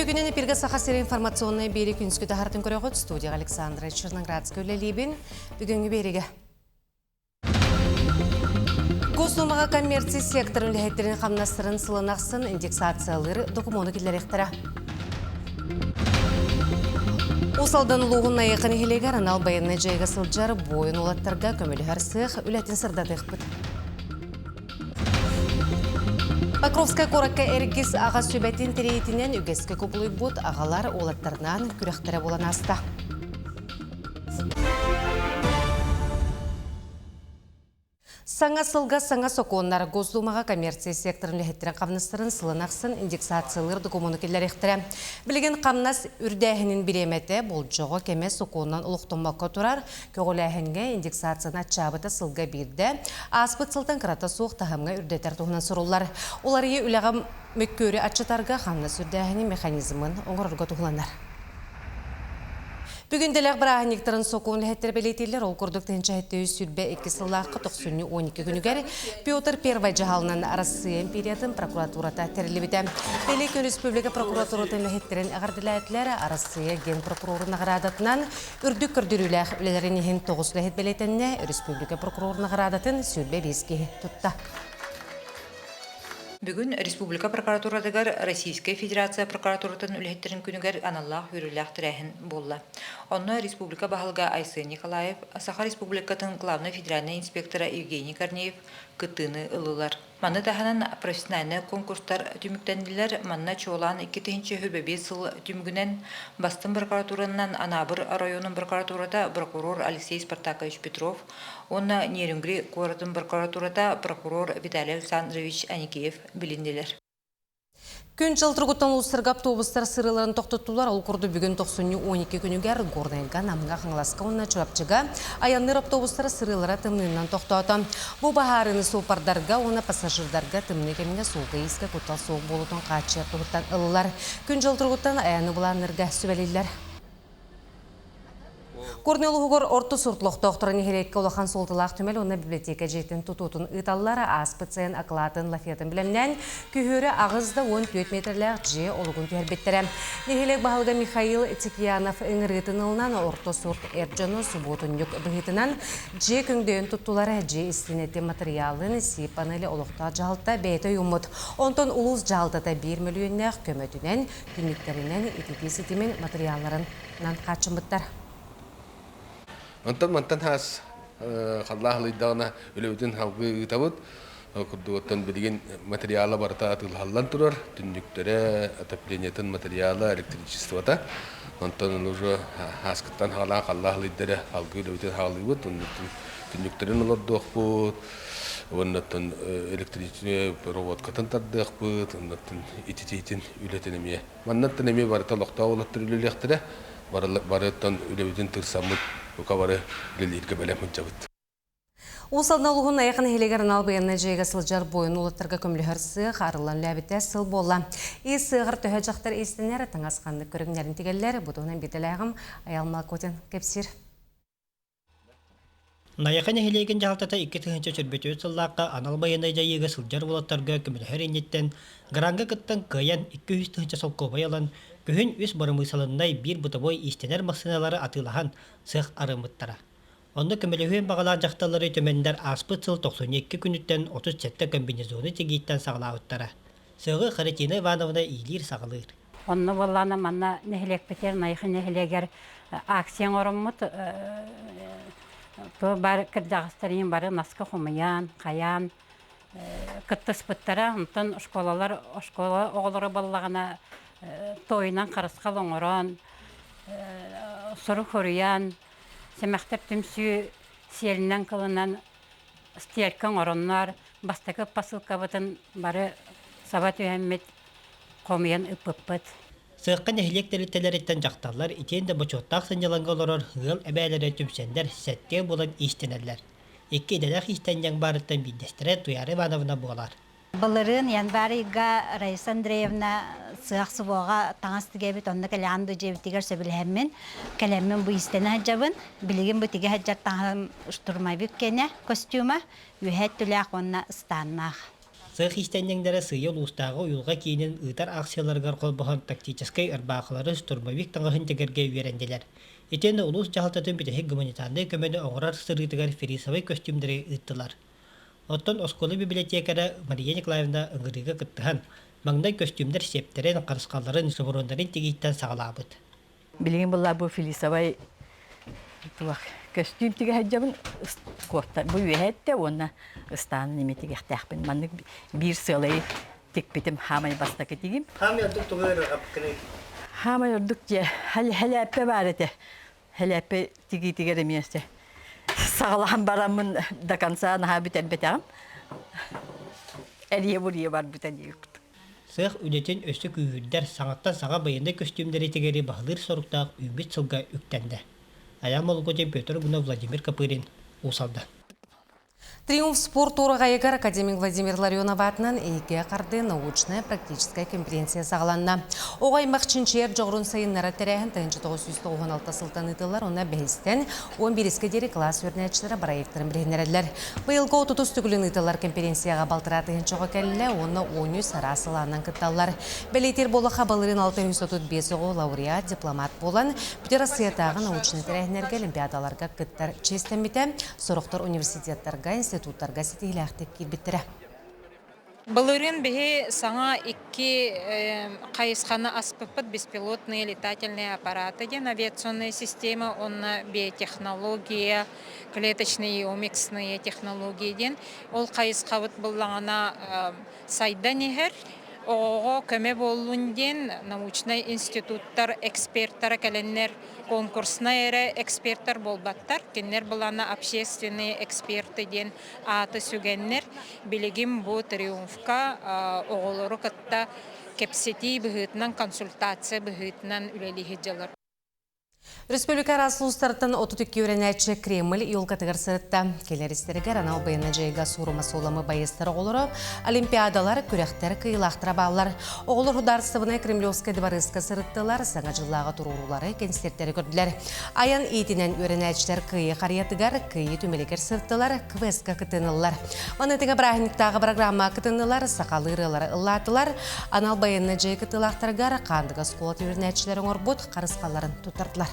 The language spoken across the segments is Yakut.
Үтүө күнүн эпиргэ Саха сири информационнай биэри күнүскү таһартын көрөҕүт студияға Александра Черноградская үлэлиибин. Бүгүҥҥү биэригэ Госдумаҕа коммерция секторын үлэһиттэрин хамнастарын сылын ахсын индексациялыыр докумуону киллэриэхтэрэ. Уус Алдан улууһун Найахы нэһилиэгэр анал байыаннай дьайыыга сылдьар буойун уолаттарга көмөлөһөр сыах үлэтин сырдатыахпыт. Покровскай куоракка Эргис аҕа сүбэтин тэрийиитинэн үгэскэ кубулуйбут аҕалар уолаттарынаан күрэхтэрэ буолан ааста. Саҥа сылга саҥа сокуоннар Госдумаҕа коммерция секторын үлэһиттэрин хамнастарын сылын ахсын индексациялыыр докумуону киллэриэхтэрэ. Билигин хамнас үрдээһинин бириэмэтэ болдьоҕо кэмэ сокуонунан олохтоммокко турар. Көҕүлээһиҥҥэ индексацияны аччаабыта сылга биирдэ, ааспыт сылтан кырата суох таһымҥа үрдэтэр туһунан суруллар. Уларыйыы үлэҕэ мөккүөрү аччатарга хамнас үрдээһинин механизмын оҥорорго туһуланар. Бүгүн дэлэх бырааһынньыктарын сокуон үлэһиттэрэ бэлиэтииллэр. Ол курдук 1722 сыллаахха тохсунньу 12 күнүгэр Петр I дьаһалынан Арассыыйа империятын прокуратурата тэриллибитэ. Бэлиэ күн республика прокуратуратын үлэһиттэрин эҕэрдэлээтилэр. Арассыыйа генпрокурорун наҕараадатынан үрдүк көрдөрүүлээх үлэлэрин иһин тоҕус үлэһит бэлиэтэннэ. Республика прокурорун наҕараадатын 25 киһи тутта. Бүгүн республика прокуратуратыгар Российскай Федерация прокуратуратын үлэһиттэрин күнүгэр аналлаах үөрүүлээх тэрээһин буолла. Онно республика баһылыга Айсен Николаев, Саха Республикатын главнай федеральнай инспектора Евгений Корнеев кыттыыны ыллылар. Маны таһынан профессиональнай конкурстар түмүктэннилэр. Манна чуолаан 2025 сыл түмүгүнэн бастыҥ прокуратуранан Анаабыр оройуонун прокуратурата прокурор Алексей Спартакович Петров уонна Нерюнгри куоратын прокуратурата прокурор Виталий Александрович Аникеев билиннилэр. Күн-дьыл туругуттан улуустарга автобустар сырыыларын тохтоттулар. Ол курдук бүгүн тохсунньу 12 күнүгэр Горнайга, Намҥа, Хаҥаласка уонна Чурапчыга айанныыр автобустар сырыылара тымныынан тохтоото. Бу баһаарыны суоппардарга уонна пассажирдарга тымныы кэмҥэ суолга-иискэ куттал суох буолуутун хааччыйар туһуттан ыллылар. Күн-дьыл туругуттан айаны былааннарга сүбэлииллэр. Горнай улууһугар орто сурт олохтоохторо нэһилиэккэ улахан суолталаах түмэл уонна библиотека дьиэтин тутуутун ыыталлар. Ааспыт сайын акылаатын лафетын бэлэмнээн, күһүөрү 8 да 14 метрлээх дьиэ олугун түһэрбиттэрэ. Нэһилиэк баһылыга Михаил Тикьянов ыҥырыытын ылынан, орто сурт эр дьону субуотунньук быһыытынан дьиэ көҥдөйүн туттулар. Дьиэ истиэнэтин матырыйаалын СИ панели олохтоох дьаһалта бэйэтэ уйуммут. Онтон улуус дьаһалтата биир мөлүйүөннээх көмөтүнэн, түннүктэринэн ититии ситимин матырыйаалларын хааччыммыттар. Онтон мантан хаас халлаах ылыйдаҕына үлэбитин салгыы ыытабыт. Курдугуттан билигин материала барыта атыылаһаллан турар. Түннүктэрэ, отоплениетын материала, электричествота. Онтон уже хааскыттан хаалаан халлаах ылыйдара салгыы үлэбитин хаалыыбыт. Түннүктэрин олордуохпут. Уоннаттан электричество проводкатын тардыахпыт. Оннуттан ититиитин үлэтин эмиэ Маннаттан эмиэ барыта олохтоох уолаттар үлэлиэхтэрэ. Барыттан үлэбитин тырсаммыт, бука бары үлэлииргэ бэлэм сылдьабыт. Уус Алдан улууһун Найахы нэһилиэгэр анал байыаннай дьайыыга сылдьар буойун уолаттарга көмөлөһөр сыах арыллан үлээбитэ сыл буолла. Ис сыаҕар төһө дьахтар иистэнэр, таҥас ханнык көрүҥнэрин тигэллэр, бу туһунан биирдэлээҕим Айал Малкотин кэпсиир. Найахы нэһилиэгин дьаһалтата 2024 сыллаахха анал байыаннай дьайыыга сылдьар уолаттарга көмөлөһөр инниттэн гранга кыттан кыайан 200 тыһыынча солкуобай ылан, күһүн үс бырамыысалыннай биир бытовой иистэнэр массыыналары атыылаһан сыах арыммыттара. Онно көмөлөһүөн баҕалаах дьахталлары түмэннэр ааспыт сыл 92 күнүттэн 37 комбинезону тигииттэн саҕалаабыттара. Сыаҕы Харитина Ивановна иилиир-саҕалыыр. Онно буоллаҕына манна нэһилиэкпитигэр Найахы нэһилиэгэр акция оҥороммут туох баар кырдьаҕастар иһин бары наска хомуйан, хайаан кыттыспыттара. Онтон школалар оскуола оҕолоро буоллаҕына туойунан харысхал оҥорон, сурук суруйан, сэмэхтэр түмсүү сиэлинэн кылынан стелька оҥороннор бастакы посылкабытын бары саба түһэммит хомуйан ыппыппыт. Сыахха нэһилиэк тэрилтэлэриттэн дьахталлар итиэннэ бочуоттаах сынньалаҥҥа олорор ыал эбээлэрэ түмсэннэр сэттиэ буолан иистэнэллэр. Икки идэлээх иистэнньэҥ баарыттан биирдэстэрэ Туйаара Ивановна буолар. Былырыын январь ыйга Раиса Андреевна сыах субуоҕа таҥас тигэбит, онно кэлэҕин да дьиэбитигэр сөбүлэһэммин, кэлэммин бу иистэнэ сылдьабын. Билигин бу тигэ сылдьар таҥаһым штурмовик киэнэ костюма, үөһээ өттүлээх уонна ыстааннаах. Сыах иистэнньэҥнэрэ сыыйа улуустааҕы уйулҕа киинин ыытар акцияларыгар холбоһон тактическай ырбаахылары штурмовик таҥаһын тигэргэ үөрэннилэр. Итиэннэ улуус дьаһалтатын бүтэһик гуманитарнай көмөнү оҥорор сырыытыгар фрисовай көстүүмнэри ыыттылар. Оттон оскуола библиотекара Мария Николаевна ыҥырыыга кыттыһан, маҥнай көстүүмнэр сиэптэрин, харысхалларын, субуруоннарын тигииттэн саҕалаабыт. Билигин булла бу филисовай туох көстүүм тигэ сылдьабын куофта бу үөһэ эттэ уонна ыстаанын эмиэ тигиэхтээхпин. Маннык биир сыалайы тикпитим хаамай бастакы тигим. Хаамай ордук тугу ыарырҕаппыккыный? Хаамай ордук дьэ хэлээппэ баар этэ. Хэлээппэ тигиитигэр эмиэ саҕалаан бараммын до конца наһаа бүтэрбэтэҕим. Эрийэ-буруйа барбыта диэбит. Сыах үлэтин өссө күүһүрдэр, саҥаттан саҥа байыаннай көстүүмнэри тигэри баһылыыр соруктаах үүммүт сылга үктэннэ. Айаан Молокотин, Петр Гунов, Владимир Копырин, Уус Алдан. Триумф спорт уораҕайыгар академик Владимир Ларионов аатынан эйгэ харды научная практическая конференция саҕаланна. Оҕо аймах чинчийэр дьоҕурун сайыннарар тэрээһин 1996 сылтан ыытыллар уонна бэһистэн 11-ке диэри кылаас үөрэнээччилэрэ бырайыактарын билиһиннэрэллэр. Быйылгы отутус төгүлүн ыытыллар конференцияҕа балтараа тыһыынча оҕо кэллэ уонна 13 араас салаанан кытталлар. Бэлиэтиир буоллахха, былырыын 635 оҕо лауреат, дипломат буолан, Бүтэр Арассыыйатааҕы научнай тэрээһиннэргэ олимпиадаларга кыттар чиэстэммитэ. Сорохтор университеттарга, институттарга ситиһиилээхтик киирбиттэрэ. Былырыын биһи саҥа икки хайысханы аспыппыт беспилотные летательные аппараты диэн авиационная система уонна биотехнология, клеточные и омиксные технологии диэн. Ол хайысхабыт буллаҕына сайдан иһэр. Оҕоҕо көмө буоллун диэн научнай институттар экспертара кэлэннэр конкурснай эрэ экспертар буолбаттар. Кинилэр былаана общественные эксперты диэн ааты сүгэннэр билигин бу триумфка оҕолору кытта кэпсэтии быһыытынан, консультация быһыытынан үлэлии сылдьаллар. Республика араас улуустарыттан 32 үөрэнээччи Кремль елкатыгар сырытта. Кэлэр истэригэр анал байыаннай дьайыыга суорума суоламы байыастар оҕолоро, олимпиадалар, күрэхтэр кыайыылаахтара бааллар. Оҕолор Судаарыстыбанай Кремлевскай дыбарыаска сырыттылар, саҥа дьыллааҕы туруоруулары, кэнсиэртэри көрдүлэр. Айан иитинэн үөрэнээччилэр Кыайыы харыйатыгар, Кыайыы түмэлигэр сырыттылар, квестка кытыныллар. Манытыга бырааһынньыктааҕы программа кытыннылар, сахалыы ырыалары ыллаатылар. Анал байыаннай дьайыы кыттыылаахтарыгар Хаандыга оскуолатын үөрэнээччилэр оҥорбут харысхалларын туттардылар.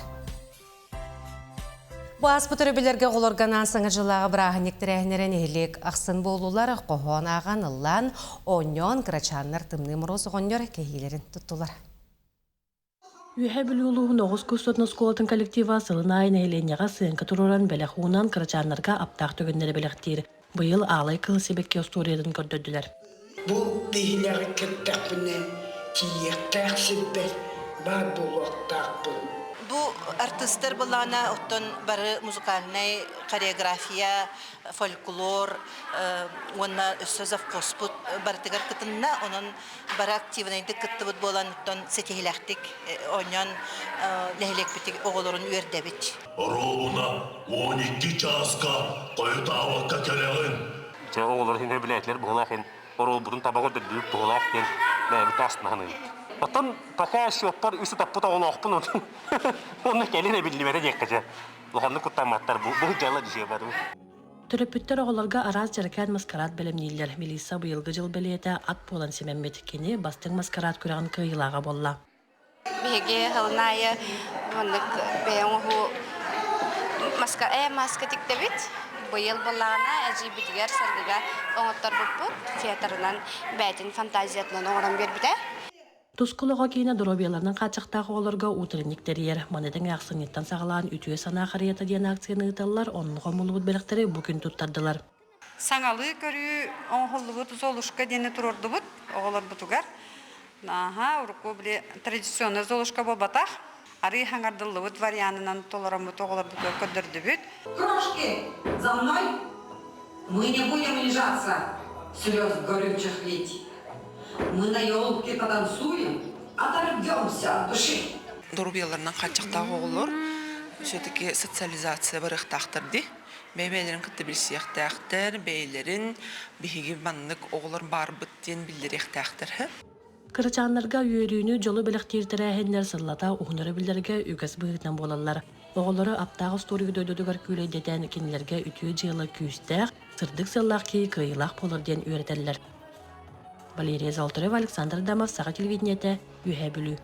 Бу ааспыт өрөбүллэргэ оҕолорго анаан саҥа дьыллааҕы бырааһынньык тэрээһиннэрэ нэһилиэк ахсын буоллулар, хоһоон ааҕан, ыллаан, оонньоон, кырачааннар Тымныы Моруос оҕонньор кэһиилэрин туттулар. Үөһээ Бүлүү улууһун Оҕус кустуотун оскуолатын коллектива сылын аайы нэһилиэнньэҕэ сыаҥка туруоран бэлэх уунан кырачааннарга аптаах түгэннэри бэлэхтиир. Быйыл Аалай кыыл сибэкки остуоруйатын көрдөрдүлэр. Бу биһилэҕи кэттэхпинэ тиийиэхтээх сирбэр баар буолуохтаахпын. Бу артыыстар былаана оттон бары музыкальнай хореография, фольклор уонна өссө завхозпут барытыгар кытынна. Онон бары активнайдык кыттыбыт буолан оттон ситиһилээхтик оонньоон нэһилиэкпит оҕолорун үөрдэбит. Оруобуна 12 чааска хойутаабакка кэлэҕин. Дьэ оҕолор иһин билээтилэр быһылаах иһин оруолбутун таба көрдөрдүбүт быһылаах диэн бэйэбит астына Оттон пока счеттар үс утаппыт оҕолоохпун онно кэлин эбиллибэтэ диэххэ дьэ улаханнык куттамматтар бу дьыала дьиэ бары. Төрөппүттэр оҕолорго араас дьэрэкээн маскараат бэлэмнииллэр. Мелисса быйылгы дьыл бэлиэтэ ат буолан симэммит. Кини бастыҥ маскараат күрэҕин кыайыылааҕа буолла. Биһиги сылын аайы маннык бэйэ оҥоһуу маска э маска тиктэбит. Быйыл буоллаҕына эдьиийбитигэр саргыга оҥотторбуппут. Театрынан бэйэтин фантазиятынан оҥорон биэрбитэ. Тускул оҕо киинэ доруобуйаларынан хааччахтаах оҕолорго утренник тэрийэр. Маны тэҥэ ахсынньыттан саҕалаан Үтүө санаа харыйата диэн акцияны ыыталлар, оннук хомуллубут бэлэхтэри бу күн туттардылар. Саҥалыы көрүү оҥоһуллубут Золушка диэни туруордубут оҕолорбутугар. Ааһа, урукку били традиционный Золушка буолбатах, арыы хаҥардыллыбыт варианынан толороммут оҕолорбутугар көрдөрдүбүт. Крошки, за мной! Мы не будем унижаться, слез горючих лить. Мы на елке потанцуем, оторвемся от души. Доруобуйаларынан хааччахтаах оҕолор все-таки социализация барыахтаахтар дии. Бэйэ-бэйэлэрин кытта билсиэхтээхтэр, бэйэлэрин биһиги маннык оҕолор баарбыт диэн биллэриэхтээхтэр. Кырачааннарга үөрүүнү, дьолу бэлэхтиир тэрээһиннэр сыллата уһун өрөбүллэргэ үгэс быһыытынан буолаллар. Оҕолору аптаах остуоруйа дойдутугар күүлэйдэтэн, кинилэргэ үтүө дьыала күүстээх, сырдык сыаллаах киһи кыайыылаах буолар диэн үөрэтэллэр. Валерия Золотарева, Александр Адамов, Саха телевидениетэ, Үөһээ Бүлүү.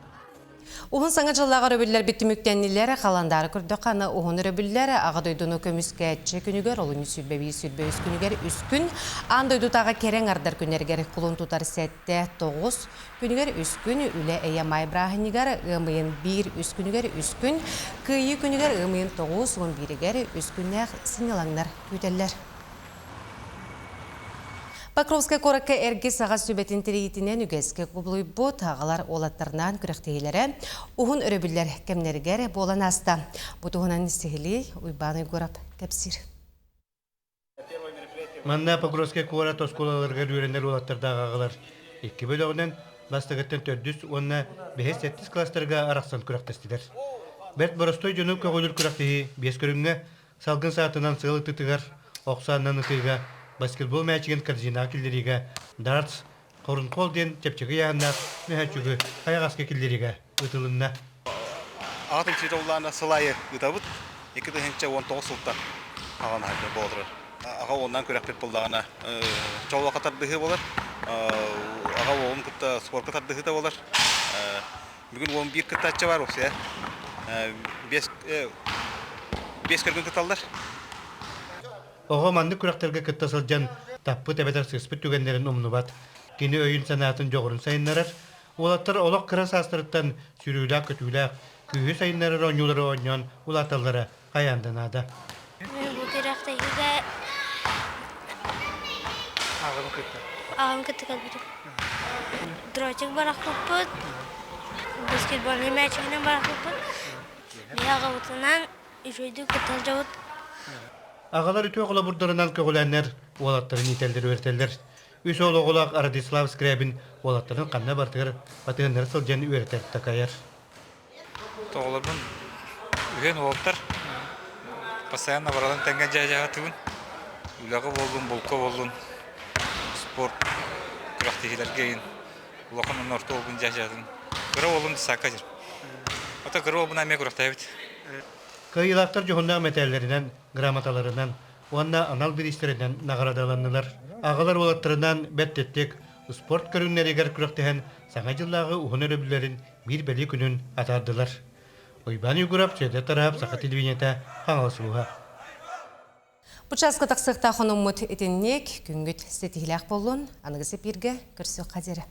Уһун саҥа дьыллаах өрөбүллэр бүттүмүктэннилэр, халандаары көрдөххө аны уһун өрөбүллэр Аҕа дойдуну көмүскээччи күнүгэр, олунньу 21 21 күнүгэр үс күн, аан дойдутааҕы кэрэ аҥардар күннэригэр кулун тутар сэттэ, тоҕус күнүгэр үс күн, үлэ эйэ маай бырааһынньыгар ыам ыйын биир үс күнүгэр үс күн, Кыайыы күнүгэр ыам ыйын 9-11-гэр үс күннээх сынньалаҥнар күүтэллэр. Покровскай куоракка эргэ саҕа сүбэтин тэрийиитинэн үгэскэ кубулуйбут аҕалар уолаттарынаан күрэхтэһиилэрэ уһун өрөбүллэр кэмнэригэр буолан ааста. Бу туһунан сиһилии Уйбаан Уйгурап кэпсиир. Манна Покровскай куорат оскуолаларыгар үөрэнэр уолаттардаах аҕалар икки бөлөҕүнэн бастакыттан төрдүс уонна бэһис-сэттис кылаастарга арахсан күрэхтэстилэр. Бэрт боростуой дьону көҕүлүүр күрэхтэһии биэс көрүҥҥэ Салгын саатынан сыал ытыытыгар, ох саанан ытыыга, баскетбол мээчигин корзинаҕа киллэриигэ, дартс, хорунхол диэн чэпчэки ыйааһыннаах мөһөөччүгү хайаҕаска киллэриигэ ыытылынна. Аҕа түмсүүтэ улаана сыл аайы ыытабыт. 2019 сылтан аҕан буола турар. Аҕа уолунан күрэхпит буоллаҕына чолбоко тардыһыы буолар. Аҕа уолун кытта спорка тардыһыыта буолар. Бүгүн 11 кыттааччы бар уопсайа. Биэс биэс көргүн кытталлар. Оҕо маннык күрэхтэргэ кытта сылдьан таппыт эбэтэр сыыспыт түгэннэрин умнубат. Кини өйүн-санаатын дьоҕурун сайыннарар. Уолаттар олох кыра саастарыттан сүүрүүлээх-көтүүлээх, күүһү сайыннарар оонньуулары оонньоон улааталлара хайаан да наада. Бу күрэхтэһиигэ Аҕам кытта. Аҕам кытта кэлбитим. Дротик барахпыппыт, баскетбольнай мээчигинэн барахпыппыт. Биһи аҕабытынан үчүгэйдик кытта сылдьабыт. Аҕалар үтүө холобурдарынан көҕүлээннэр уолаттарын иитэллэр үөрэтэллэр. Үс уол оҕолоох Радислав Скрябин уолаттарын ханна барытыгар батыһыннара сылдьан үөрэтэр такайар. Оҕолорбун үһүөн уолаттар постоянно баралан тэҥҥэ дьээдьэһэ Үлэҕэ буоллун, булка буоллун, спорт күрэхтэһиилэргэ иһин улахан уонна орто уолбун дьээдьэһэтин. Кыра уолум десакка дьэр. Ото кыра уолбун эмиэ күрэхтэһэбит. Кыайыылаахтар дьоһуннаах мэтээллэринэн, грамоталарынан уонна анал бириистэринэн наҕараадаланнылар. Аҕалар уолаттарынан бэрт тэттик спорт көрүҥнэригэр күрэхтэһэн Саҥа дьыллааҕы уһун өрөбүллэрин биир бэлиэ күнүн атаардылар. Уйбаан Уйгурап, Сүөдэр Тараһап, Саха телевидениетэ, Хаҥалас улууһа. Бу чааска тахсыахтаах хонуммут итинник күҥҥүт ситиһиилээх буоллун. Аныгы сепииргэ көрсүөххэ диэри.